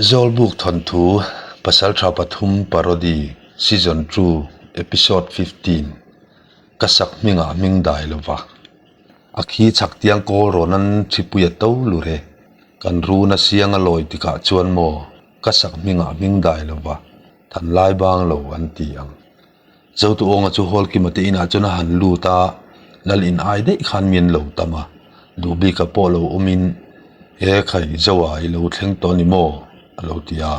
Zawlbuk Thawnthu, Pasaltha Pathum Parody, Season 2, Episode 15 Ka sak hmingah hming dai lova. A khi chhak tiang kawl rawn an thipui a to lur e. Kan run a siang a lawi tikah chuan maw ka sak hmingah hming dai lova than lai bang lo an ti ang. Zotuawnga chu Hawlkima te inah chuan a han lut a, lal in ai daih khan mi an lo tam a, Duhbika pawh lo awmin, He khai Zoa i lo thleng tawh a ni maw? a lo ti a.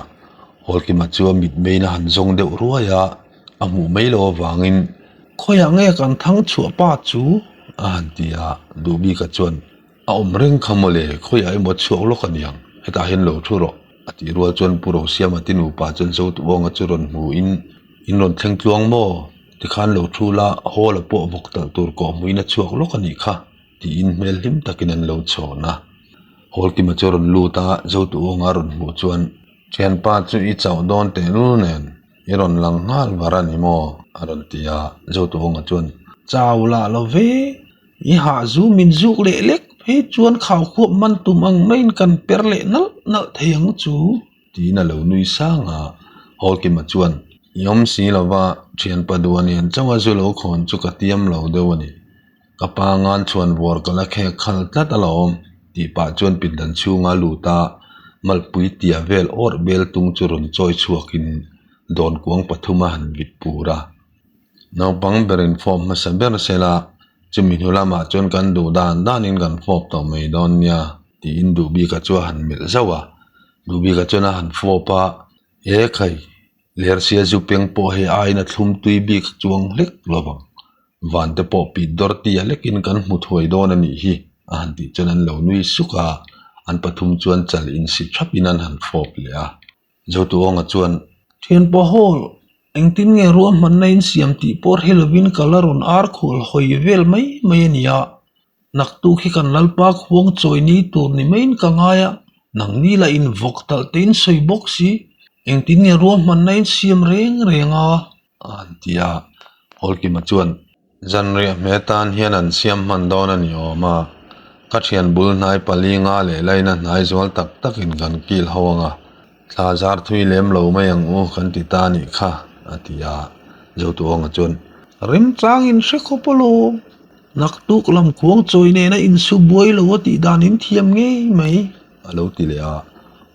Hawlkima chu a mitmeiin a han zawng deuh ruai a, a hmuh mai loh avangin, Khawiah nge kan thang chhuah pa chu? a han ti a, Duhbika chuan, A awm reng kha mawle, khawiah emaw chhuak lawk a niang, hetah hian lo thu rawh, a tih rual chuan Pu Rosiama te nupa chuan Zotuawnga chu rawn hmuhin, In rawn thleng tluang maw? Tikhan lo thu la, hall a pawh vawk talh tur kawh hmuhin a chhuak lawk a nih kha, tiin hmel hlim takin an lo chhawn a. Hall kima chu a rawn lut a, Zotuawnga a rawn hmuh chuan, Thianpa chu i chauh dawn tehlul nen, i rawn lang nghal var a ni maw? a rawn ti a, Zotuawnga chuan, Chau lah lo ve, I hah zu min zuk leh lek phei chuan khau khuap man tum ang maiin kan per leh nalh nalh thei ang chu, tiin a lo nui sang a. Hawlkima chuan, I awm si lova, thianpa duh a nian chauh a zu lo khawn chu ka tiam lo deuh a ni. Ka pa ngan chhuan vuar ka la khek khal tlat alawm, tih pah chuan pindan chhunga lut a, malpui tia vel awrh bel tung chu rawn chawi chhuakin dawnkuang pathum a han vit pur a. Naupang berin fawp hmasa ber sela, chumi hnu lamah chuan kan duh dan danin kan fawp tawh mai dawn nia tiin Duhbika chu a han melh zauh a. Duhbika chuan a han fawp a, He khai, Lersia zu peng pawh hei aiin a thlum tui bik chuang hlek lo vang. Van te pawh pit dawr tia lekin kan hmu thuai dawn a nih hi a han tih chuan an lo nui suk a, an pathum chuan chal insi thapin an han fawp leh a. Zotuawnga chuan, Thianpa Hall, engtin nge ruahmanna in siam tih pawh hre lovin ka la rawn ar khual hawi vel mai mai a nia. Naktuk hi kan Lalpa khuang chawi ni tur ni maiin ka ngai a, nangni lah in vawk talh te in sawi bawk si, engtin nge ruahmanna in siam reng reng a? A han ti a, Hawlkima chuan, Zanriah hme tan hian an siam hman dawn a ni awm a, ka thian bul hnai pali nga leh laina hnai zual tak takin kan kil ho ang a, thla zar thui lem lo mai ang u kan ti ta nih kha, a ti a. Zotuawnga chuan, Remchangin hre khawp alawm, naktuk lam khuang chawi nena insu buai lo a tih dan in thiam ngei mai, a lo ti leh a.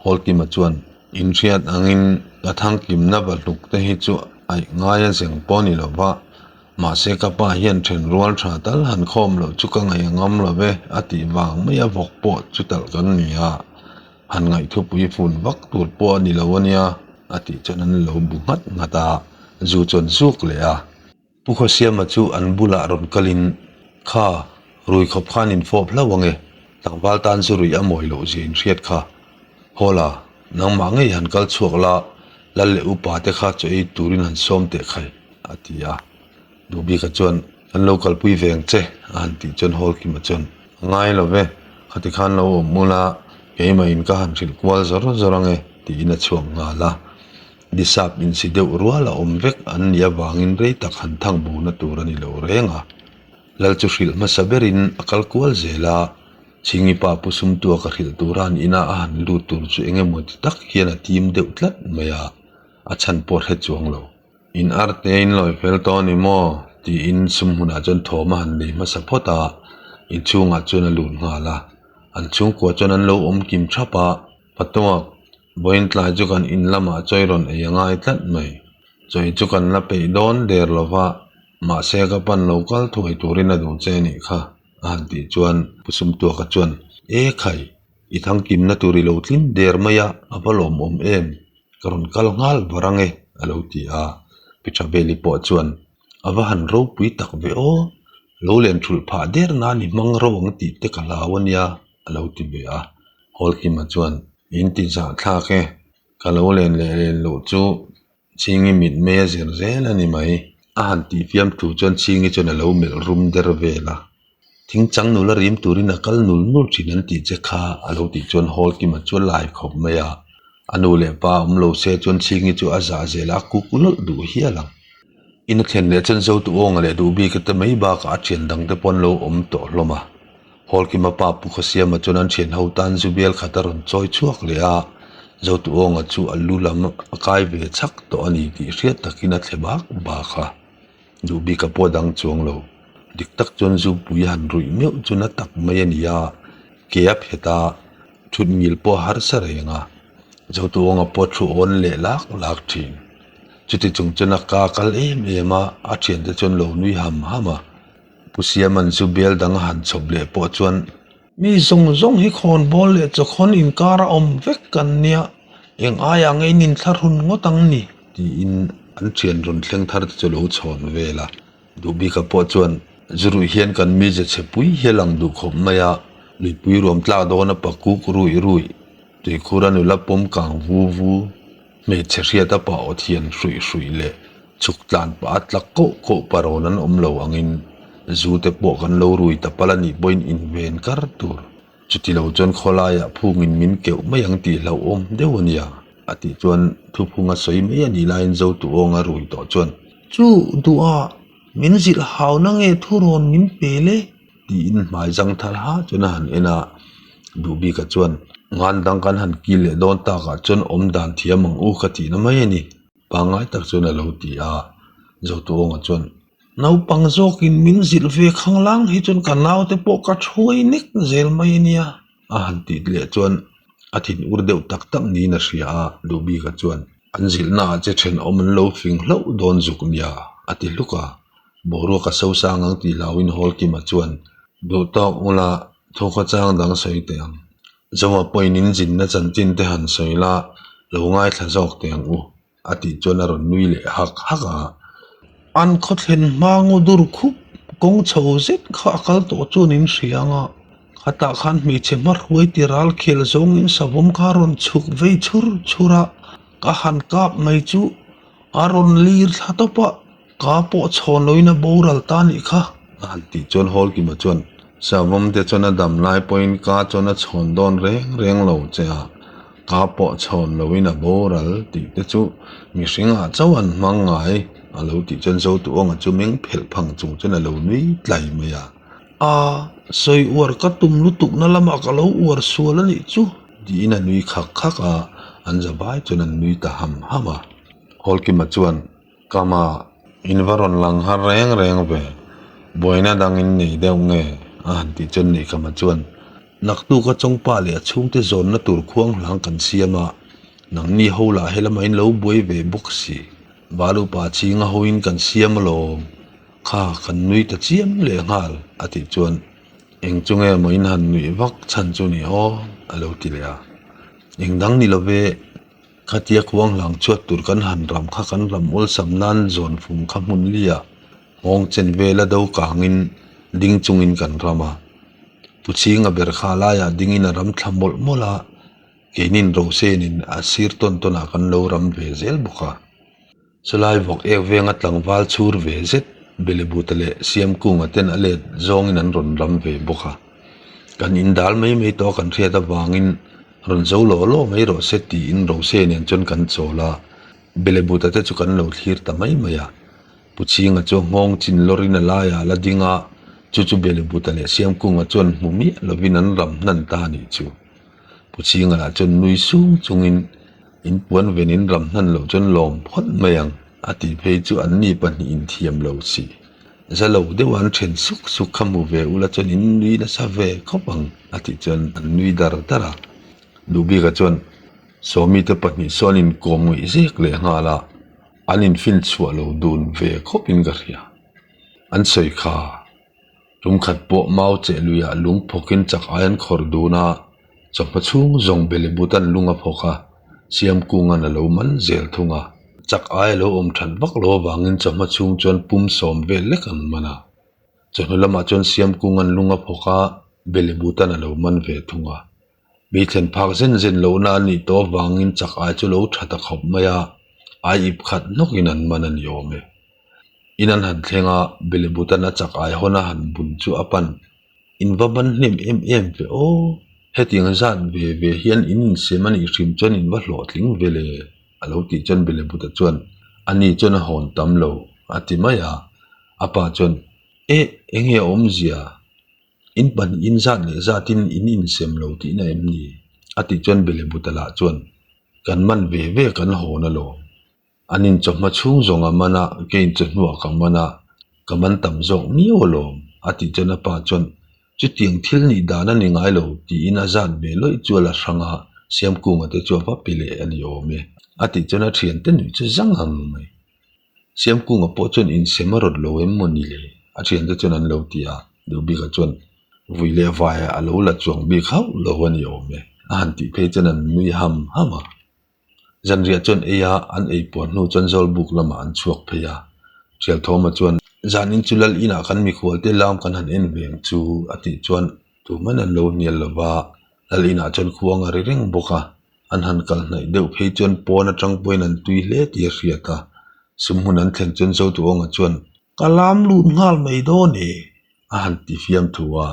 Hawlkima chuan, Inhriat angin ka thangkimna bahluk te hi chu aih ngaia zeng pawh a ni lo va, Mahse ka pa hian then rual tha tal han khawm loh chu ka ngaih a ngam lo ve a tih vang mai a vawk pawh chu talh kan ni a, han ngaihthupui fun vak tur pawh a ni lo a nia a tih chuan an lo bu nghat nghat a, zu chuan zuk leh a. Pu Khawsiama chu an bulah rawn kalin, Kha, rui khawp khan in fawp hlauh ang e, tlangval tan zu ruih a mawi loh zia in hriat kha. Hawla, nangmah ngei han kal chhuak la, lal leh upa te kha chaw ei turin han sawm teh khai, a ti a. Duhbika chuan, Kan lo kalpui ve ang che, a han tih chuan Hawlkima chuan, A ngai lo ve, khati khan lo awm ula, keimah in ka han hrilh kual zawr zawr ang e, tiin a chhuak nghal a. Nisap insi deuh rual a awm vek an nih avangin rei tak han thang buna tur a ni lo reng a. Lal chu hrilh hmasa berin a kal kual zel a. Chhingi pa pu Sumtua ka hrilh tura an ina a han lut tur chu eng emaw ti tak hian a tim deuh tlat mai a, a chhan pawh hre chuang lo. In arte in lawi fel tawh a ni maw? tiin sum hmunah chuan thawm a han nei hmasa phawt a, inchhungah chuan a lut nghal a. An chhungkua chuan an lo awm kim thap a, Patuak, vawiin tlai chu kan in lamah chawi rawn ei a ngai tlat mai. Chawi chu kan la peih dawn der lo va, mahse ka pan lo kal thuai turin a duh che a nih kha. A han tih chuan Pu Sumtuaka chuan, E khai, i thangkimna tur i lo tling der mai a, a va lawmawm em? Ka rawn kal nghal var ang e, a lo ti a. Pi Thabeli pawh chuan, A va han ropui tak ve aw, lo len thulh phah der nan i hmang ro ang tih te ka hlau a nia, a lo ti ve a. Hawlkima chuan, In ti zahthlak e, ka lo len leh len loh chu Chhingi mit mei a zir zel a ni mai. A han tih fiam thu chuan Chhingi chuan a lo melh rum der vel a. Thing chang nula rim turin a kal nul nul thin an tih che kha a lo tih chuan Hall Kima chu a lai khawp mai a. A nu leh pa awm lo se chuan Chhingi chu a zah zel a, a kuk lawlh duh hial ang. In a thlen leh chuan Zotuawnga leh Duhbika te mai bakah a thian dang te pawh an lo awm tawh hlawm a. Hawlkima pa Pu Khawsiama chuan an thian ho tan zu bial khat a rawn chawi chhuak leh a. Zotuawnga chu a lu lam a kai ve chak tawh a ni tih hriat takin a thle bak bak a, duh bik a pawh dang chuang lo. Dik tak chuan zupui han ruih meuh chu na tak mai a ni a, ke a phet a, thut ngil pawh a harsa reng a, Zotuawnga pawh thu awn leh lak lak thin. Chuti chung chuan a ka kal em em a, a thiante chuan lo nui ham ham a. Pu Siaman chu bel dang a han chhawp leh pawh chuan. Mi zawng zawng hi khawnbawl leh chawkhawn inkar a awm vek kan nia, eng aiah nge in inthlahrun ngawt ang ni? Tiin an thian rawn thleng thar te chu lo chhawn vel a. Duhbika pawh chuan zu ruih hian kan mize chhe pui hi a lang duh khawp mai a, luipui ruam tlak dawn a pakuk ruih ruih, tuikhur a nula pawm kang vu vu, Hmeichhe hriat a pa aw thian hruih hruih leh chhuk tlan pah a tlak koh koh parawn an awm lo angin zu te pawh kan lo rui ta pal a nih pawhin inven kar tur. Chuti lo chuan khawlaiah phungin min keuh mai ang tih hlauhawm deuh a nia a tih chuan thuphunga sawi mai a nih laiin Zotuawnga rui tawh chuan. Chu duhah min zilh hauna nge thurawn min pe le? Tiin hmai zang thar ha chuan a han en a, Duhbika chuan ngan dang kan han kil leh dawn takah chuan awm dan thiam ang u ka tihna mai a ni, pangngai tak chuan a lo ti a, Zotuawnga chuan. Naupang zawkin min zilh ve khanglang hi chuan ka naute pawh ka thuai nek zel mai a nia. A han tih leh chuan a thin ur deuh tak tak niin a hria a, Duhbika chuan an zilhnaah che thenawm an lo fing hlauh dawn zuk nia a ti hluk a. Boruak a sosang ang tih hlauhin Hawlkima chuan duh tawk ula thu khawchang dang sawi teh ang. Zoa pawhin in zinna chanchin te han sawi la, lo ngaithla zawk teh ang u, a tih chuan a rawn nui leh hak hak a. An khawthlen hma ngaw dur khup kawng chho zet kha a kal tawh chuan in hria ang a, khatah khan hmeichhe hmahruai ti ral khel zawngin savawm kha a rawn chhuk vei chhur chhur a, ka han kap mai chu a rawn lir thla tawp a. Ka pawh chhawn loin a boral ta nih kha. A han tih chuan Hawlkima chuan, Savawm te chuan a dam lai pawhin ka chuan a chhawn dawn reng reng lo che a, ka pawh chhawn loin a boral tih te chu mihringah chauh an hmang ngai a lo tih chuan Zotuawnga chu meng phelh phang chung chuan a lo nui tlai mai a. A, sawi uar ka tum lutukna lamah ka lo uar sual a nih chu. Tiin a nui khak khak a, an za vai chuan an nui ta ham ham a. Hawlkima chuan. Kama, in va rawn lang har reng reng ve, buaina dang in nei deuh nge? a han tih chuan Neihkama chuan, Naktuka chawngpa leh a chhungte zawnna tur khuang hlang kan siam a, nangni ho lah helamah in lo buai ve bawk si, Valupa chhinga hoin kan siam alawm, kha kan nui ta chiam leh nghal, a tih chuan, Eng chu nge maw in han nuih vak chhan chu ni aw? a lo ti leh a, Eng dang ni lo ve. Khatia khuang hlang chhuat tur kan han ram kha kan ram awlsam nan zawn fum kha hmun liah nghawng chen vela do kangin ding chungin kan ram a. Pu Chhinga ber kha laiah dingin a ram thla mawlh mawlh a, keinin Rosenin a sir tawn tawnah kan lo ram ve zel bawk a. Chulai vawk ek venga tlangval chhur ve zet Belebuta leh Siamkunga ten a let zawngin an rawn ram ve bawk a. Kan in dal mai mai tawh a kan hriat avangin rawn zo law law mai rawh se tiin Rose nen chuan kan chawl a, Belebuta te chu kan lo thlir ta mai mai a. Pu Chhinga chu nghawng chin lawrin a laiah a la ding a, chu chu Belebuta leh Siamkunga chuan hmu miah lovin an ram hnan ta a nih chu. Pu Chhinga lah chuan nui sung chungin In puan ven in ram hnan loh chuan lawm phawt mai ang a tih phei chu an ni pahnihin thiam lo si. Za lo deuh an then suk suk kha hmu ve ula chuan in nui nasa ve khawp ang a tih chuan an nui dar dar a. Duhbika chuan Sawmi te pahnih sawn in kawm ngaih zek leh nghal a, an infin chhuah lo dun ve khawp in ka hria. An sawi kha. Tumkhat pawh mau cheh luiah lung phawkin chak ai an khawrh dun a, chawhma chhung zawng Belebut an lung a phawk a, Siamkunga'n a lo man zel thung a. Chak ai a lo awm that vak lo avangin chawhma chhung chuan pum sawm vel lek an man a. Chawhnu lamah chuan Siamkunga'n lung a phawk a, Belebutan a lo man ve thung a. Mi thlen phak zen zen lohna a nih tawh avangin chak ai chu lo tha ta khawp mai a, ai ip khat hnawkin an man a ni awm e. In an han thleng a, Belebutan a chak ai hawn a han bun chu a pan. In va ban hnem em em ve aw, hetiang zat ve ve hian in insem a nih hrim chuan in va hlawhtling ve le, a lo tih chuan Belebuta chuan, Ani chuan a hawn tam lo, a ti mai a. A pa chuan, Eh, enge a awmzia? In pahnihin zat leh zatin in insem lo tihna em ni? A tih chuan Belebuta lah chuan. Kan man ve ve kan hawn alawm. An inchawhma chhung zawng a man a, ka inchawhnuah ka man a, ka man tam zawk miau alawm, a tih chuan a pa chuan chutiang thil nih dan a ni ngai lo tiin a zat ve lawih chu a la hrang a, Siamkunga te chu a va pe leh a ni awm e, a tih chuan a thiante nuih chu zang ang mai. Siamkunga pawh chuan insem a rawt lo em maw ni le? A thiante chuan an lo ti a, Duhbika chuan vui leh vaiah a lo la chuang bik hauh lo a ni awm e, a han tih phei chuan an nui ham ham a. Zanriah chuan ei a, an ei puan hnu chuan Zawlbuk lamah an chhuak phei a. Thialthawma chuan, Zanin chu lal inah kan mikhualte lam kan han en ve ang chu, a tih chuan tuman an lo hnial lo va, lal inah chuan khuang a ri reng bawk a. An han kal hnaih deuh phei chuan pawn atang pawhin an tui hle tih a hriat a. Sumhmun an thlen chuan Zotuawnga chuan, Ka lam lut nghal mai dawn e, a han ti fiam thu a,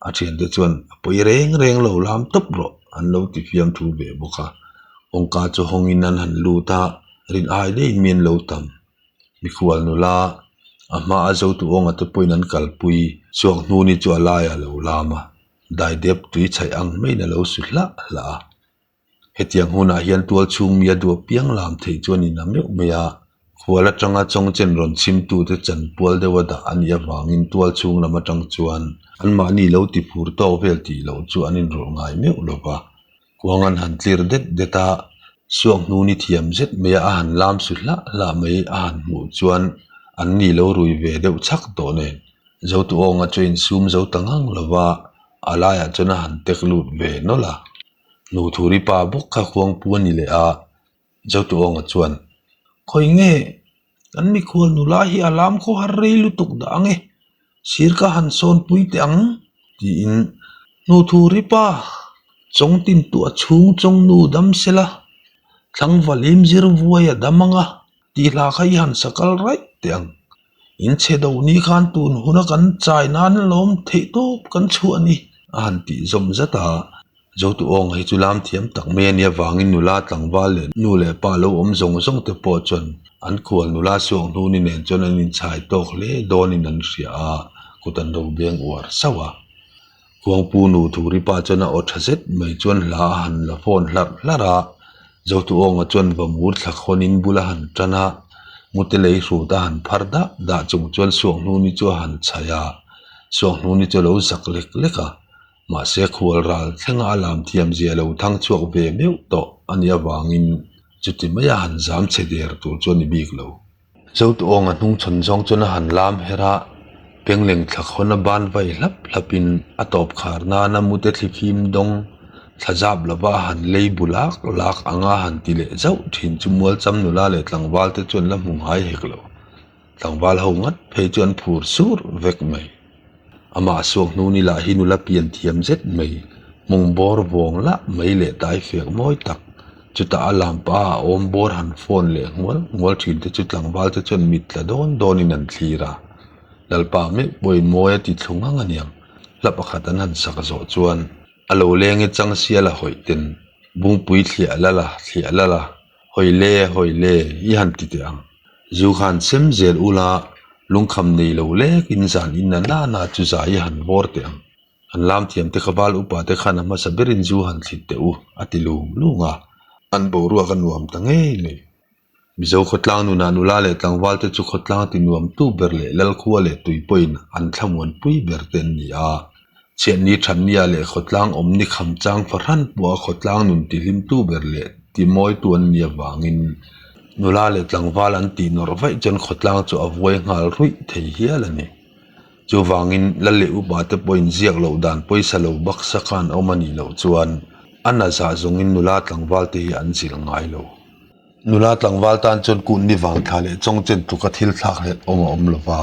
a thiante chuan a pawi reng reng lo lam tawp rawh an lo ti fiam thu ve bawk a. Kawngka chu hawngin an han lut a, rin ai deihin mi an lo tam. Mikhual nula a hma a Zotuawnga te pawhin an kalpui chhuak hnu ni chu a laiah a lo lam a. Daidep tui chhaih ang maiin a lo su hlah hlah a. Hetiang hunah hian tual chhung mi a duh apiang lam theih chuan in a meuh mai a, khual atanga chawngchen rawn chhimtute chanpual deuha dah a nih avangin tual chhung lam atang chuan anmahni lo ti phur tawk vel tih loh chu an inrawlh ngai meuh lo va. Kuang an han tlir det det a, suak hnu ni thiam zet mai a a han lam su hlah hlah mai a han hmuh chuan anni lo rui ve deuh chhak tawh nen. Zotuawnga chu insum zo ta ngang lo va, a laiah chuan a han tek lut ve nawlh a. Hnuthuri pa bawk kha khuangpu a ni leh a, Zotuawnga chuan, Khawi nge, kan mikhual nula hi a lam khaw har rei lutuk dah ang e, sir ka han sawn pui teh ang, tiin Hnuthuri pa, chawng tin tuah chhung chawng nu dam sela, thlangvalim zir vuai a dam ang a, tih hla kha i han sakal raih teh ang. In chhe do ni khan tun huna kan chai nan lawm theih tawp kan chhuah a ni. A han tih zawm zat a, Zotu awng hi chu lam thiam tak mai a nia vangin nula tlangval leh nu leh pa lo awm zawng zawng te pawh chuan an khual nula suak hnu ni nen chuan an inchhai tawk hle dawnin an hria a, kut an lo beng uar sauh a. Khuangpu nu Thuri pa chuan a aw tha zet mai chuan hla a han la fawn hlarh hlarh a, Zotuawnga chuan vamur thla khawnin bul a han tan a, mute lei hrut a han phar dah dah chung chuan Suakhnuni chu a han chhaih a, Suakhnuni chu a lo zak lek lek a, mahse khual ral thlenga a lam thiam zia lo thang chhuak ve meuh tawh a nih avangin chuti maia han zam chhe der tur chu a ni bik lo. Zotuawnga hnungchhawn zawng chuan a han lam her a, pengleng thla khawn a ban vai hlap hlapin a tawp khar nana mute thlifim dawng thla zap lova a han lei bu lak lak anga han ti leh zauh thin chu mualcham nula leh tlangval te chuan la hmu ngai hek lo. Tlangval ho ngat phei chu an phur sur vek mai. Amah suak hnu ni lah hi nula pian thiam zet mai, hmung bawr vawng lah mai leh tai fek mawi tak. Chutah a lam pa a awm bawr han phone leh nghual nghual thin te chu tlangval te chuan mit tla dawn dawnin an thlir a. Lalpa meuh pawhin mawi a ti thlu ngang aniang. Hla pakhat an han sak zawh chuan a lo leng e chang sial a hawih ten Bungpui thliah lal a thliah lal a hawi le hawi le i han ti teh ang. Zu khan sem zel ula lungkham nei lo lek in zan in na nana chu zai i han vawr teh ang. An lam thiam te kha val upa te khan a hmasa berin zu han thlit teh u a ti lung lung a. An boruak a nuam ta ngei mai. Mizo khawtlang nunah nula leh tlangval te chu khawtlang ti nuam tu ber leh lalkhua leh tui pawhin an thlamuan pui ber te an ni a. Chhiatni thatnia leh khawtlang awmni kham chang fahran pawha khawtlang nun tihlim tu ber leh timawitu an nih avangin nula leh tlangval an tih nawrh vaih chuan khawtlang chu a vuai nghal ruih thei hial a ni. Chuvangin lal leh upa te pawhin ziak loh dan pawisa lo baksa khan awm a nih loh chuan a na zah zawngin nula tlangval te hi an zilh ngai lo. Nula tlangval tan chuan kut ni vang thla leh chawngchen tluka thil thlak hlelh awm a awm lo va.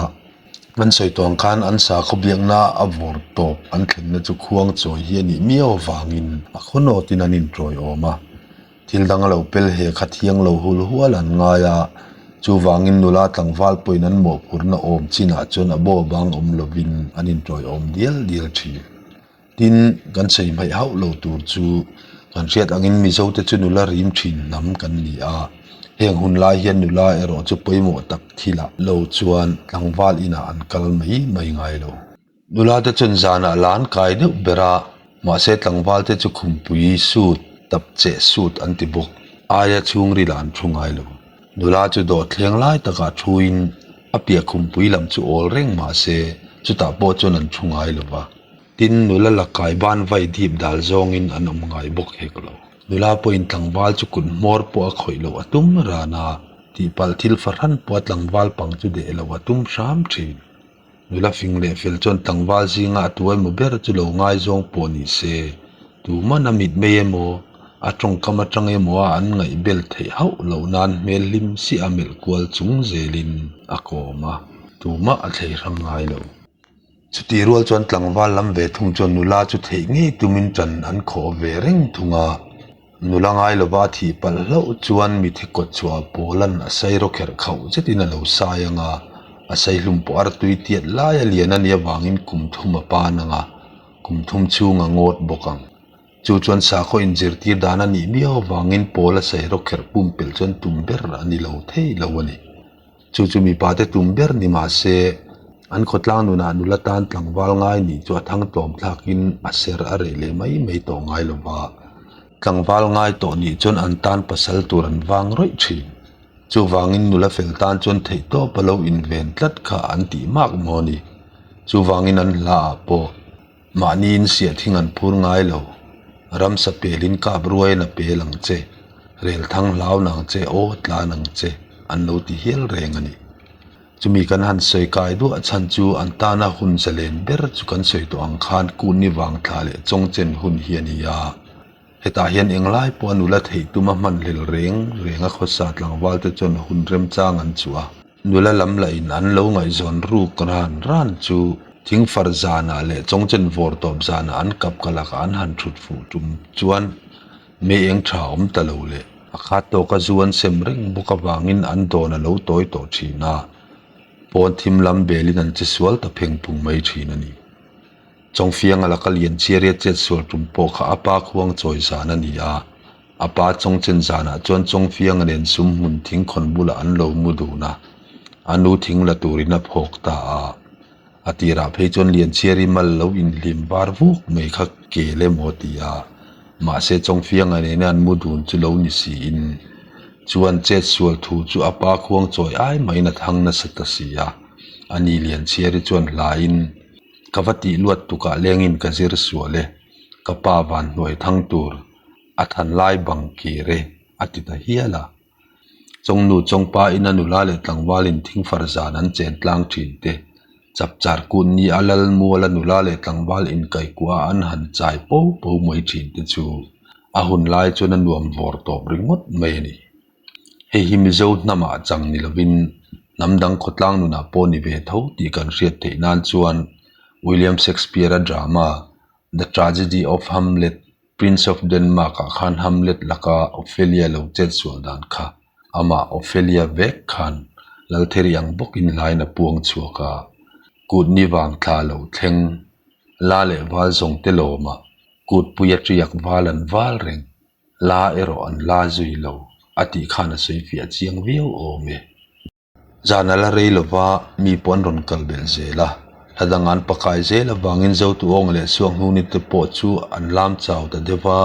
An sawi tawh ang khan an sakhaw biakna a vawr tawp an thlenna chu khuang chawi hi a nih miau avangin a khaw nawtin an inṭawiawm a. Thil dang a lo pel he kha thiang lo hul hual an ngai a, chuvangin nula tlangval pawhin an mawhphurhna awm chinah chuan a baw bang awm lovin an inṭawiawm dial dial ṭhin. Tin, kan sawi hmaih hauh lo tur chu kan hriat angin Mizote chu nula rim thin hnam kan ni a, heng hun lai hian nula erawh chu pawimawh tak thilah lo chuan tlangval inah an kal mai mai ngai lo. Nula te chuan zanah lan kai deuh ber a, mahse tlangval te chu khumpui suit, tap cheh suit an ti bawk. Aia chhungril ah an thu ngai lo. Nula chu dawhthleng lai takah thuin a piah khumpui lam chu awl reng mah se chutah pawh chuan an thu ngai lo va. Tin, nula la kai ban vai dip dal zawngin an awm ngai bawk hek lo. Nula pawhin tlangval chu kut hmawr pawh a khawih loh a tum ran a, tihpalh thil fahran pawh a tlangval pang chu deh loh a tum hram thin. Nula fing leh fel chuan tlangval zinga a tu emaw ber chu lo ngaizawng pawh ni se, tuman a mitmei emaw, a tawngkam atang emaw a an ngaihbel theih hauh loh nan hmel hlim siah a melh kual chung zelin a kawm a, tumah a thlei hrang ngai lo. Chutih rual chuan tlangval lam ve thung chuan nula chu theih ngei tumin ṭan an khawh ve reng thung a. Nula ngai lova a thih palh hlauh chuan mithi kawt chhuah pawlan a sai rawk herh khauh zetin a lo sai ang a, a sai hlum pawh artui tiat lai a lian a nih avangin kum thum a pan ang a, kum thum chhung a ngawt bawk ang. Chu chuan sakhaw inzirtir dan a nih miau avangin pawl a sai rawk herh pumpelh chuan tum ber a ni lo thei lo a ni. Chu chu mipate tum ber ni mah se, an khawtlang nunah nula tan tlangval ngai nih chu a thang tlawm thlakin a ser a reh leh mai mai tawh ngai lo va. Tlangval ngai tawh nih chuan an tan pasal tur an vang rawih thin. Chuvangin nula fel tan chuan theihtawp a lo inven tlat kha an tih mak maw ni. Chuvangin an hla ah pawh. Mahniin siah thing an phur ngai lo. Ramsa pelin kap ruaiin a pel ang che, rel thang hlau nang che, aw tlan ang che, an lo ti hial reng a ni. Chumi kan han sawi kai duah chhan chu an tana hun zalen ber chu kan sawi tawh ang khan kun ni vang thla leh chawngchen hun hi a ni a. Hetah hian englai pawh a nula theih tuma hmanhlel reng reng a khawsa tlangval te chuan hun remchang an chuh a. Nula lam lahin an lo ngaihzawn ruk ran ran chu thingfar zanah leh chawngchen vawr tawp zanah an kap ka lakah an han thut fuh tum chuan mei eng tha awm ta lo leh a khat tawka zu an sem reng bawk avangin an dawn a lo tawi tawh thin a, pawn thim lam belin an che sual ta pheng phung mai thin a ni. Chawngfianga laka lian chiaria chet sual tum pawh kha a pa khuang chawi zan a ni a, a pa chawngchen zanah chuan Chawngfianga nen sum hmun thingkhawn bulah an lo mu dun a, a nu thing la turin a phawk ta a. A tirah phei chuan Lianchhiari mal lo inhlim var vuk mai kha kel emaw a ti a, mahse Chawngfianga nena an mu dun chu lo ni siin chuan chet sual thu chu a pa khuang chawi ai maiin a thang nasa ta si a, ani Lianchhiari chuan hlain. Ka va tih luat tukah lengin ka zir sual e, ka pa van hnuai thang tur a than lai bang kir e, a ti ta hial a. Chawngnu chawngpa ina nula leh tlangvalin thingfar zan an chen tlang thin te, chapchar kut ni a lal muala nula leh tlangval inkaikuah a an han chai po po mai thin te chu a hun lai chuan a nuam vawr tawp ringawt mai a ni. Hei hi Mizo hnamah chang ni lovin hnam dang khawtlang nunah pawh ni ve tho tih kan hriat theih nan chuan William Shakespeare-a drama The Tragedy of Hamlet, Prince of Denmark ah khan Hamlet laka Ophelia lo chet sual dan kha amah Ophelia vek khan Laltheri ang bawkin hlain a puang chhuak a, kut ni vang thla lo thleng la leh val zawng te lawmah kutpuia tiak val an val reng. La erawh an la zui lo a tih khan a sawi fiah chiang viau awm e. Zan a la rei lova mi pawh an rawn kal belh zel a, hla dang an pakai zel avangin Zotu awng leh Suakhnuni te pawh chu an lam chau ta deuh va,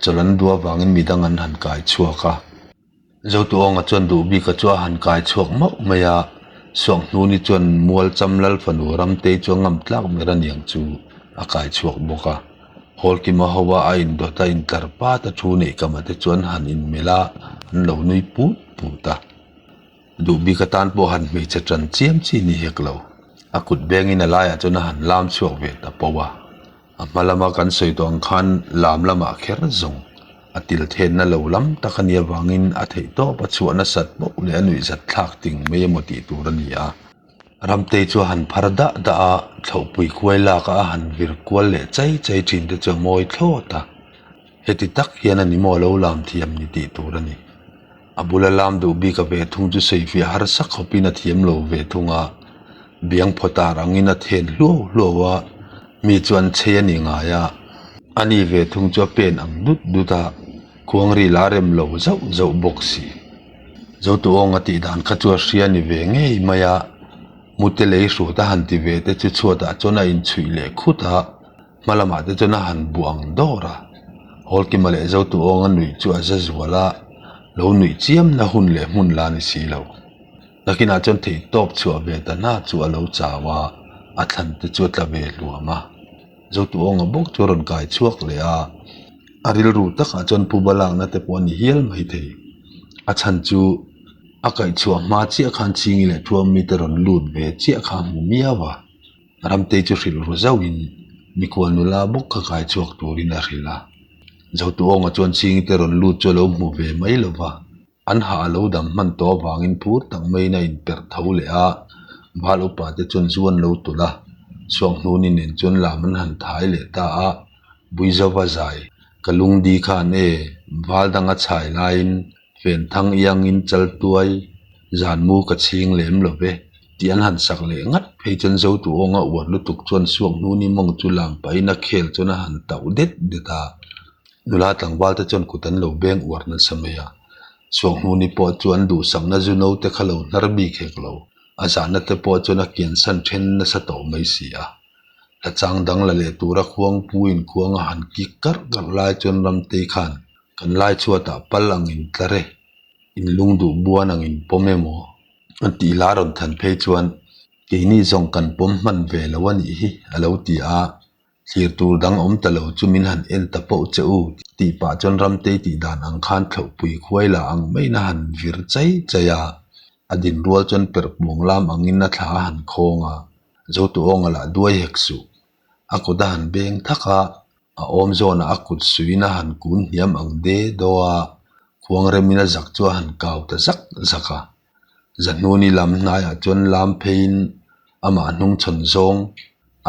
chawlh an duh avangin midang an han kai chhuak a. Zotuawnga chuan duh bika chu a han kai chhuak mauh mai a, Suakhnuni chuan Mualcham Lal fanu Ramtei chu a ngam tlak ber a niang chu a kai chhuak bawk a. Hawlkima ho a a indawt a intlar pat a thu neih kama te chuan han inmelh a, an lo nui put put a. Duh bik atan pawh han hmeichhe ṭan chiam chi ni hek lo. A kut bengin a laiah chuan a han lam chhuak ve ta poh a. A hma lama kan sawi tawh ang khan lam lamah kher zawng a til thenna lo lam tak a nih avangin a theih tawp a chhuah nasat bawk leh a nuihzat thlak ting mai emaw tih tur a ni a. Ramtei chu a han phar dah dah a, thlauhpui khuai lak a a han vir kual leh chai chai thin te chu a mawi thlawt a. Heti tak hian a ni maw lo lam thiam ni tih tur a ni. A bula lam duh bik a ve thung chu sawifiah harsa khawpin a thiam lo ve thung a, biang phawtar angin a then hluau hluau a, mi chu an chei a ni ngai a, a ni ve thung chu a pen ang dut dut a, khuangri la rem lo zauh zauh bawk si. Zotuawnga tih dan kha chu a hria ni ve ngei mai a, mute lei hrut a han ti ve te chu chhuatah chuan a inchhuih leh khut a, Hma lamah te chuan a han buh ang dawr a, Hawlkima leh Zotuawnga nuih chu a za zual a. Lo nuih chiamna hun leh hmun la ni si lo. Nakinah chuan theihtawp chhuah ve ta hna chu a lo chau a, a thlan te chu a tla ve hluam a. Zotuawnga bawk chu a rawn kai chhuak leh a, a rilru takah chuan phuba lakna te pawh a ni hial mai thei. A chhan chu a kaihchhuah hma chiah khan Chhingi leh Thuami te rawn lut ve chiah kha a hmu miau a. Ramtei chu hrilh ru zauhin mikhual nula bawk kha kai chhuak turin a hrilh a. Zotuawnga chuan Chhingi te rawn lut chu a lo hmu ve mai lo va. An hah a lo dam hman tawh avangin phur tak maiin a inperh tho leh a, Val upa te chuan zu an lo tulh a, Suakhnuni nen chuan lam an han thai leh ta a, Buizova zai, ka lungdi khan e, val danga chhai laiin Fenthang iangin chaltuai zanmu ka chhing lem lo ve tih an han sak leh ngat phei chuan Zotu awnga uar lutuk chuan Suakhnuni mawng chu lam pahin a khel chuan a han tauh det det a. Nula tlangval te chuan kut an lo beng uar nasa mai a, Suakhnuni pawh chu an duhsakna zu naute kha lo hnar bik hek lo, a zahna te pawh chuan a kiansan then nasa tawh mai si a. Hla chang dang la leh tura khuangpuiin khuang a han kik karh karh lai chuan Ramtei khan kan lai chhuatah pal ang in tlar e, in lung duh buan ang in pawm emaw a tih hla rawn than phei chuan keini zawng kan pawm hman ve lo a nih hi a lo ti a. Thlir tur dang awm ta lo chu min han en ta poh che u tih pah chuan Ramtei tih dan ang khan thlauhpui khuai la ang maiin a han vir chai chai a, a din rual chuan perh puang lam angin a thla a han khawng a, Zotuawnga lah duai hek suh. A kut a han beng thak a, a awm zawnah a kut suiin a han kun hniam ang de daw a, khuang remin a zak chu a han kau ta zak zak a. Zahnuni lam hnaiah chuan lam pheiin amah hnungchhawn zawng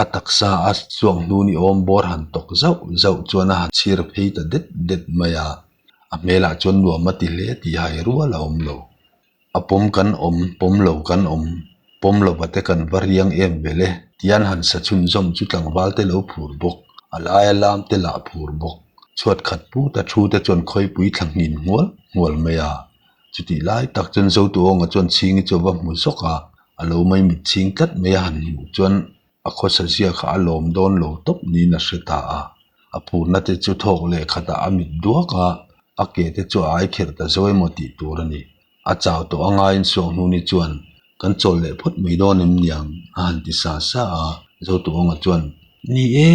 a taksa a chuak hnuni awm bawr han tawk zauh zauh chuan a han chhir phei ta det det mai a, a hmelah chuan nuam a ti hle tih hai rual a awm lo. A pawm kan awm, pawm lo kan awm, pawm lova te kan va riang em vel e tih an han sa chhunzawm chu tlangval te lo phur bawk, a laia lam te lah phur bawk. Chhuat khat put a thu te chuan khawipui thla nghin nghual nghual mai a. Chutih lai tak chuan Zotuawnga chuan Chhingi chu a va hmu zawk a, a lo mai mit chhing tlat mai a han hmuh chuan a khawsa zia kha a lawm dawn lo tawp niin a hre ta a. A phurna te chu thawk leh khatah a mit duak a, a ke te chu a ai kherh ta zo emaw tih tur a ni. A chau tawh a ngaiin Suakhnuni chuan, Kan chawl leh phawt mai dawn em niang? a han ti sa sa a. Zotuawnga chuan, Ni e,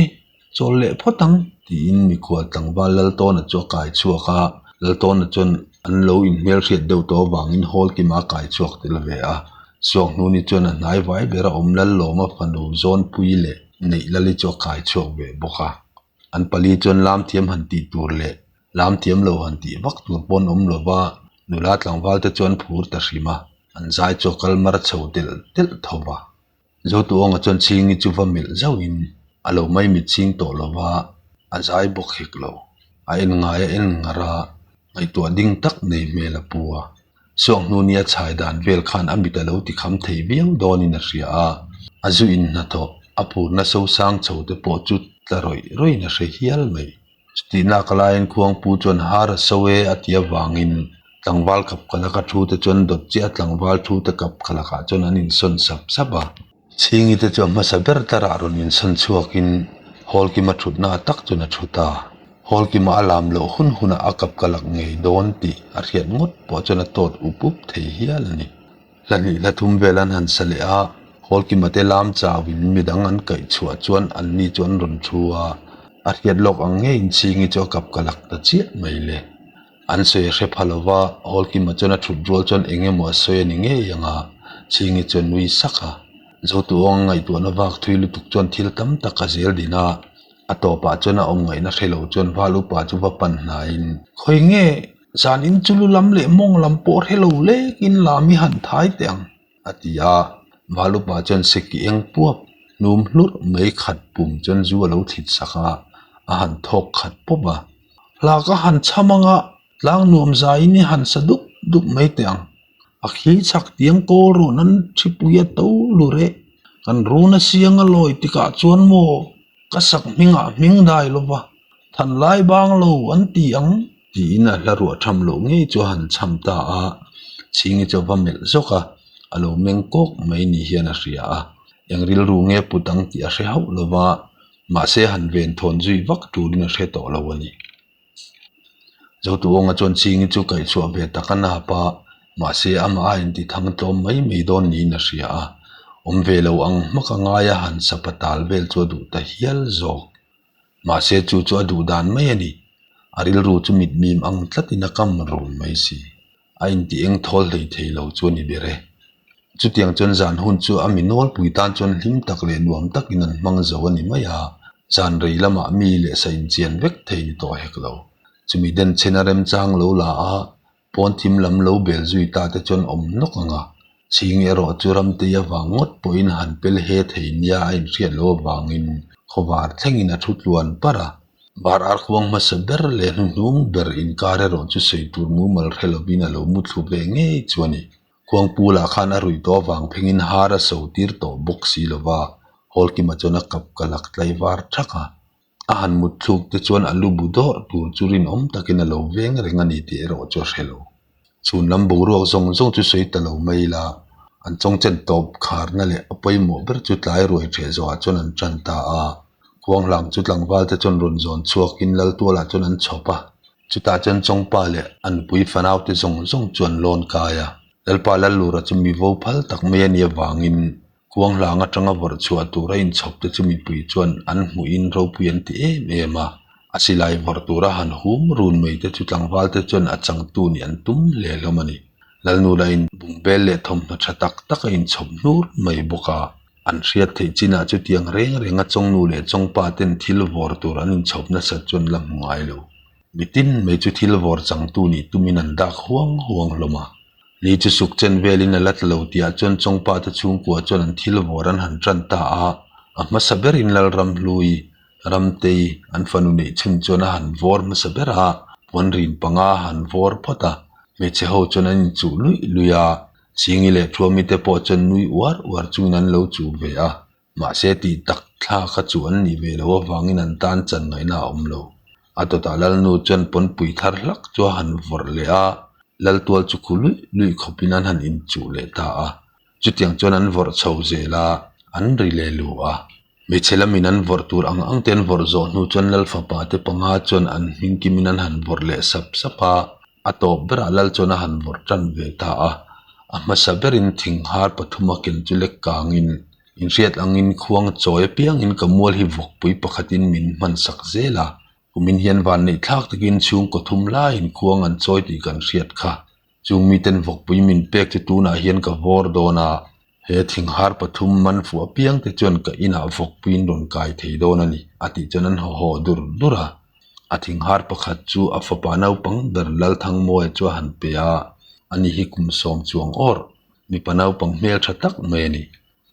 Chawl leh phawt ang, tiin mikhual tlangval Laltawna chu a kai chhuak a. Laltawna chuan an lo inhmelhriat deuh tawh avangin Hall kima a kai chhuak tel ve a. Suakhnuni chuan a hnai vai bera awm Lallawma fanu Zawnpui leh Neihlali chu a kai chhuak ve bawk a. An pali chuan lam thiam han tih tur leh lam thiam lo han tih vak tur pawh an awm lo va, nula tlangval te chuan phur ta hrim a, an zai chu a kal mar chho telh telh tho va. Zotuawnga chuan Chhingi chu va melh zauhin a lo mai mit chhing tawh lo va, a zai bawk hek lo. A en ngai a en ngar a, ngaihtuah ding tak nei hmel a pu a. Suakhnuni a chhai dan vel khan a mit a lo ti kham thei viau dawnin a hria a, a zu in hnathawh a phurna sosang chho te pawh chu tla rawih rawih a hre hial mai. Chutihnak laiin Khuangpu chuan har a so e a ti avangin tlangval kap ka laka thu te chuan dawt chiah a tlangval thu te kap ka lakah chuan an insawn sap sap a. Chhingi te chu a hmasa ber tarah rawn insawn chhuakin Hawlkima thutna a tak chuan a thu ta. Hawlkima a lam loh hun hunah a kap ka lak ngei dawn tih a hriat ngawt pawh chuan a tawt up up thei hial a ni. Hla hnih hla thum vel an han sa leh a, Hawlkima te lam chauhin midang an kaih chhuah chuan anni chu an rawn thu a, a hriat lawk ang ngeiin Chhingi chu a kap ka lak ta chiah mai le. An sawi a hre pha lo va, Hawlkima chuan a thut rual chuan eng emaw a sawi a ni ngei ang a, Chhingi chu a nui sak a. Zotuawnga ngaihtuahna vak thui lutuk chuan thil tam tak a zel din a, a tawpah chuan a awm ngaihna hre lo chuan Val upa chu va pan hnaiin, Khawi nge? Zan in chu lu lam leh mawng lam pawh hre lo lekin lam i han thai teh ang, a ti a. Valupa chuan seki eng puap hnum hlurh mai khat pum chuan zu a lo thlit sak a, a han thawk khat pawp a. Hla ka han chham ang a, tlang nuam zaiin i han sa dup dup mai teh ang. A khi chhak tiang kawl rawn an thipui a to lur e. Kan run a siang a lawi tikah chuan maw ka sak hmingah hming dai lo va, than lai bang lo an ti ang. Tiin a hla ruah tham loh ngei chu a han chham ta a, Chhingi chu a va melh zawk a, a lo meng kawk mai ni hian a hria a, eng rilru nge put ang tih a hre hauh lo va, mahse han ven thawn zui vak turin a hre tawh lo a ni. Zotuawnga chuan Chingi chu kaihchhuah ve tak a nap a, mahse amah a inti thang tlawm mai mai dawn niin a hria a. Awm ve lo ang hmak a ngaia han sapa tal vel chu a duh ta hial zawk. Mahse chu chu a duh dan mai a ni. A rilru chu mitmim ang tlatin a kam run mai si. A inti eng thawl hlei thei lo chu a ni ber e. Chutiang chuan zan hun chu a mi nawlpui tan chuan hlim tak leh nuam takin an hmang zo a ni mai a, zan rei lamah mi leh sa inchian vek thei ni tawh hek lo. Chumi denchhen a remchang lo la a, pawn thim lam lo bel zui ta te chuan awm nawk ang a. Chhing erawh chu ramtei avang ngawt pawhin han pel he thei nia a inhriat loh avangin khawvar thlengin a thu tluan parh a. Bar ar khuang hmasa ber leh hnuhnung ber inkar erawh chu sawi tur mumal hre lovin a lo muthlu ve ngei chu a ni. Khuangpulah khan a ruih tawh avang phengin har a so tir tawh bawk si lo va, Hawlkima chuan a kap ka lak tlaivar thak a. A han mut thluk te chuan a lu bu dawrh tur chu rinawm takin a lo veng reng a ni tih erawh chu a hre lo. Chhun lam boruak zawng zawng chu sawi ta lo mai ila, an chawngchen tawp kharna leh a pawimawh ber chu tlai ruai ṭheh zawhah chuan an ṭan ta a. Khuanghlang chu tlangval te chuan rawn zawn chhuakin Laltualah chuan an chhawp a. Chutah chuan Chawngpa leh a nupui fanaute zawng zawng chu an lawn kai a. Lalpa Lallura chu mi vo phal tak mai a nih avangin Khuanghlang atanga vawrh chhuah tura inchhawp te chu mipui chuan an hmuhin ropui an ti em em a. A silai vawrh tura han hum run mai te chu tlangval te chuan a changtu nih an tum hle hlawm a ni. Lalnu lahin bungbel leh thawmhnaw tha tak tak a inchhawp hnur mai bawk a. An hriat theih chinah chutiang reng renga chawngnu leh chawngpa ten thil vawr tur an inchhawp nasat chuan la hmu ngai lo. Mitin mai chu thil vawr changtu nih tumin an dak huang huang hlawm a. Ni chu suk chen velin a la tla lo tihah chuan chawngpa te chhungkua chuan an thil vawr an han tan ta a. A hmasa berin Lalramhlui, Ramtei, an fanu neih chhun chuan a han vawr hmasa ber a, puanrin panga a han vawr phawt a. Hmeichhe ho chuan an inchuh luih luih a. Chingi leh Thuami te pawh chuan nui uar uar chungin an lo chuh ve a, mahse tih tak thla kha chu an nih ve loh avangin an tan chan ngaihna a awm lo. A dawtah Lalnu chuan pawnpui thar hlak chu a han vawrh leh a, Laltual chu khu luih luih khawpin an han inchuh leh ta a. Chutiang chuan an vawrh chho zel a, an ri leh lu a. Hmeichhe lamin an vawrh tur ang ang te an vawrh zawh hnu chuan Lal fapa te panga chuan an hming kimin an han vawrh leh sap sap a, a tawp berah Lal chuan a han vawrh tan ve ta a. A hmasa berin thinghar pathum a ken chu lek kangin inhriat angin khuang chawi apiangin ka mual hi vawkpui pakhatin min hman sak zel a, kumin hian vanneih thlak takin chhungkaw thum laiin khuang an chawi tih kan hriat kha. Chung miten vawkpui min pek chu tunah hian ka vawr dawn a, he thinghar pathum man fuh apiang te chuan ka inah vawkpuiin rawn kai thei dawn a ni, a tih chuan an haw haw dur dur a. A thinghar pakhat chu a fapa naupang ber Lalthangmawia chu a han pe a, ani hi kum sawm chuang awr, mipa naupang hmeltha tak mai a ni.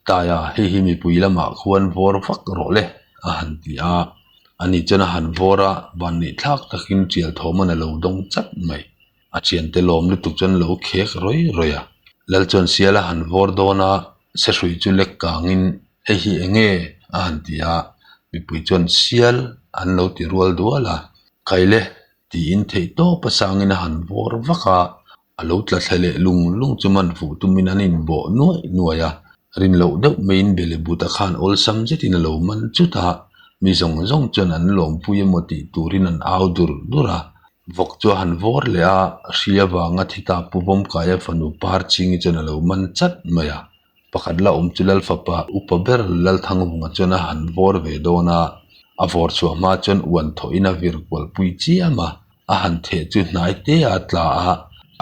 Taia, hei hi mipui lamah khuan vawr vak rawh le, a han ti a. Ani chuan a han vawr a, vanneih thlak takin tial thawm an a lo dawng chat mai. A thiante lawm lutuk chuan lo khek rawi rawi a. Lal chuan sial a han vawr dawn a, sehrui chu lek kangin hei hi eng nge a han ti a, mipui chuan sial an lo ti rual dual a. Khaile tiin theih tawp a sangin a han vawr vak a, a lo tla thla leh lung lung chu man fuh tumin an inbawh nuaih nuaih a. Rin loh deuh maiin Belebuta khan awlsam zetin a lo man chut a, mi zawng zawng chuan an lawmpui emaw tih turin an au dur dur a. Vawk chu a han vawr leh a, hri avanga thi ta Pu Vawmkaia fanu Parchingi chuan a lo man chat mai a. Pakhat la awm chu Lal fapa upa ber Lalthangvunga chuan a han vawr ve dawn a, a vawr chhuah hma chuan uan thawhin a vir kualpui chiam a, a han theh chu hnai te a tla a,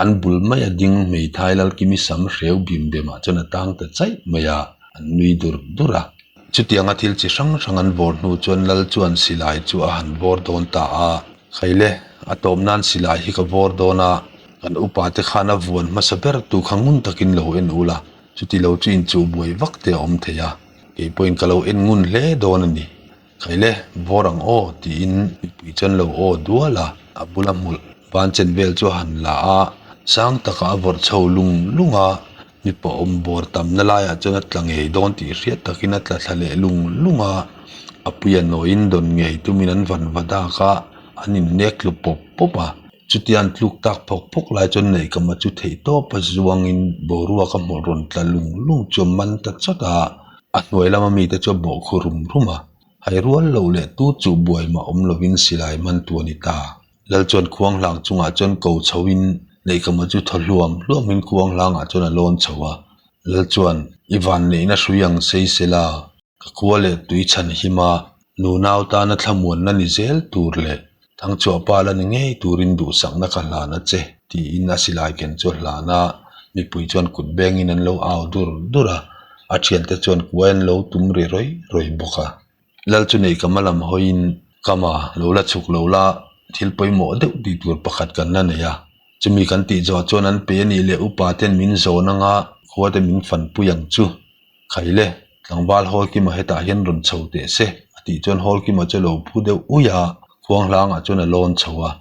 an bul mai a ding hmeithai Lalkimi sam hreu bim bemah chuan a tang ta chaih mai a, an nui dur dur a. Chutianga thil chi hrang hrang an vawr hnu chuan Lal chuan silai chu a han vawr dawn ta a. Khaile, a tawp nan silai hi ka vawr dawn a, kan upa te khan a vuan hmasa ber tu kha ngun takin lo en ula, chuti lo chu inchuh buai vak te a awm thei a, kei pawhin ka lo en ngun hle dawn a ni. Khaile, vawr ang aw tiin mipui chuan lo aw dual a, a bula hmulh ban chen vel chu a han la a, sang takah a vawrh chho lung lung a, mipa awm bawr tamna laiah chuan a tla ngei dawn tih hriat takin a tla thla leh lung lung a, a puia nawiin dawn ngei tumin an van va dak a, an innek tlu pawp pawp a. Chutia an tluk tak phawk phawk lai chuan Neihkama chu theih tawp a zuangin boruak a hmawlh rawn tla lung lung chu a man ta chawt a, a hnuai lama mite chu a bawh khu rum rum a, hai rual loh leh tu chuh buai mah awm lovin silai man tu a ni ta. Lal chuan khuang hlang chungah chuan ko chhoin Neihkama chu thaw hluam hluamin khuang hlangah chuan a lawn chho a. Lal chuan, I vanneihna hrui ang sei sela, ka khua leh tui chhan him a, nunau tana thlamuanna ni zel tur leh Thangchhuah pa la ni ngei turin duhsakna ka hlan a che, tiin a silai ken chu a hlan a, mipui chuan kut bengin an lo au dur dur a, a thiante chuan kuai an lo tum ri rawi rawi bawk a. Lal chu nei kama lam hawiin kama lo la chhuk lo la, thil pawimawh deuh tih tur pakhat kan la nei a, chumi kan tih zawh chuan an pe a nih leh upa ten min zawn anga khua te min fanpui ang chu. Khaile, tlangval Hawlkima hetah hian rawn chho teh se, a tih chuan Hawlkima chu lo phu deuh ui a, khuang hlangah chuan a lawn chho a.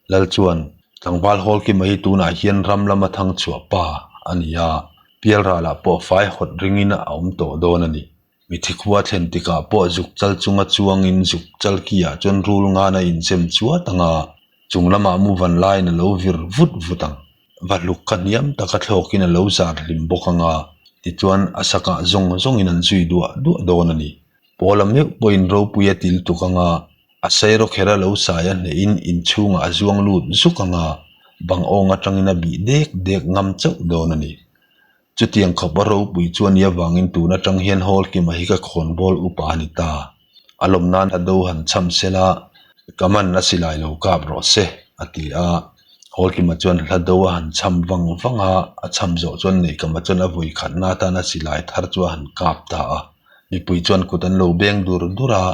Lal chuan, Tlangval Hawlkima hi tunah hian ram lama thang chhuah pa a ni a, pialralah pawh fai hawt ringin a awm tawh dawn a ni. Mithi khua thlen tikah pawh zuk chal chunga chuangin zuk chal kiah chuan rul ngan a inzem chuat ang a, chung lamah mu van laiin a lo vir vut vut ang. Va hluk kha hniam taka thlawkin a lo zar hlim bawk ang a, tichuan a sakah zawng zawngin an zui duah duah dawn a ni. Pawla meuh pawhin ropui a til tuk ang a, a sairawkher a lo sai a hnehin inchhungah a zuang lut zuk ang a, bang awng atangin a bih dek dek ngam chauh dawn a ni. Chutiang khawp a ropui chuan i avangin tun atang hian Hall Kima hi ka khawnbawl upa a ni ta. A lawm nan a do han cham sela, ka man a silai lo kap rawh se, a ti a. Hall Kima chuan hla do a han cham vang vang a, a cham zawh chuan Neihkama chuan a vawi khatna atana silai thar chu a han kap ta a. Mipui chuan kut an lo beng dur dur a,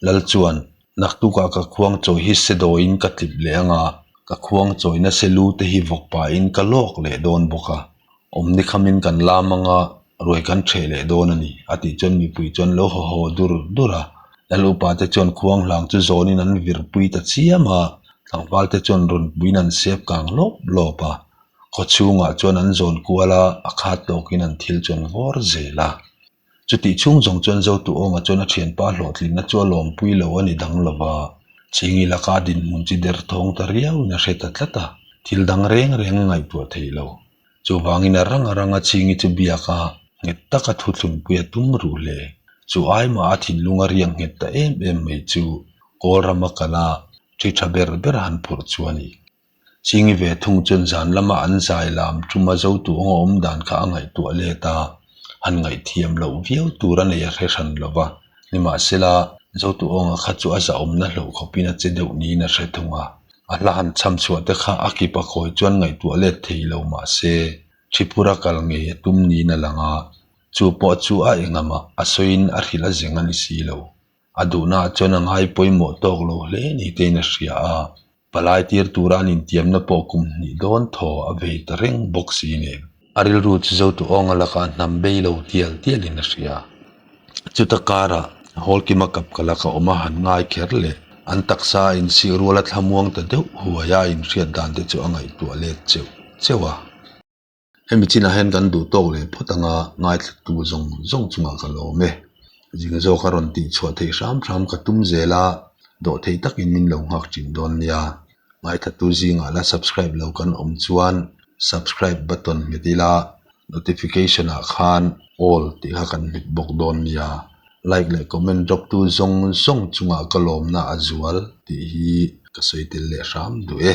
Lal chuan, Naktukah ka khuang chawi hi se dawiin ka tlip leh ang a, ka khuang chawina se lu te hi vawk pahin ka lawk leh dawn bawk a. Awmni khamin kan lam ang a, ruai kan ṭheh leh dawn a ni, a tih chuan mipui chuan lo haw haw dur dur a. Lal upa te chuan khuang hlang chu zawnin an virpui ta chiam a, tlangval te chuan rawn puiin an sep kang lawp lawp a. Khaw chhungah chuan an zawn kual a, a khat tawkin an thil chu an vawr zel a. Chutih chhung zawng chuan Zotuawnga chuan a thianpa hlawhtlinna chu a lawmpui lo a ni dang lo va, Chhingi laka dinhmun chi derthawng ta riauin a hre ta tlat a, thil dang reng reng a ngaihtuah thei lo. Chuvangin a rang a rang a Chhingi chu biak a, nghet taka thuthlunpui a tum ruh hle. Chu aimah a thinlung a riak nghet ta em em mai chu Kawl rama kal a, thi tha ber ber a han phurh chu a ni. Chingi ve thung chuan zan lama an zai lam tuma zotu anga awm dan kha a ngaihtuah let a, han ngaihthiam loh viau tur a nei a hre hran lo va. Nimahsela, zotu awnga kha chu a zahawmna hlauh khawpin a che deuh niin a hre thung a. A hla han chham chhuah te kha a kip a khawi chuan ngaihtuah let thei lo mahse, Tripura kal ngei a tum niin a lang a, chu pawh chu a engah mah a sawiin a hrilh a zeng a ni si lo. A duhnaah chuan a ngai pawimawh tawk lo hle ni tein a hria a. Palai tir tura an intiamna pawh kum hnih dawn thaw a vei ta reng bawk si nen. A rilru chu Zotu awnga lakah hnam bei lo tial tialin a hria. Chuta karah Hawlkima kap ka laka awm a han ngai kher leh an taksa a insih ruala thlamuang ta deuh huaia a inhriat dan te chu a ngaihtuah let cheuh cheuh a. Hemi chinah hian kan duh tawk leh phawt anga ngaithla zawng zawng chungah ka lawm e. Zing zawk a rawn tih chhuah theih hram hram ka tum zel a, dawh theih takin min lo nghak thin dawn nia. Ngaithla zingah la subscribe lo kan awm chuan subscribe button hmet ila notification ah khan all tih kha kan hmet bawk dawn nia. Like leh comment drop tu zawng zawng chungah ka lawmna a zual tih hi ka sawi tel leh hram duh e.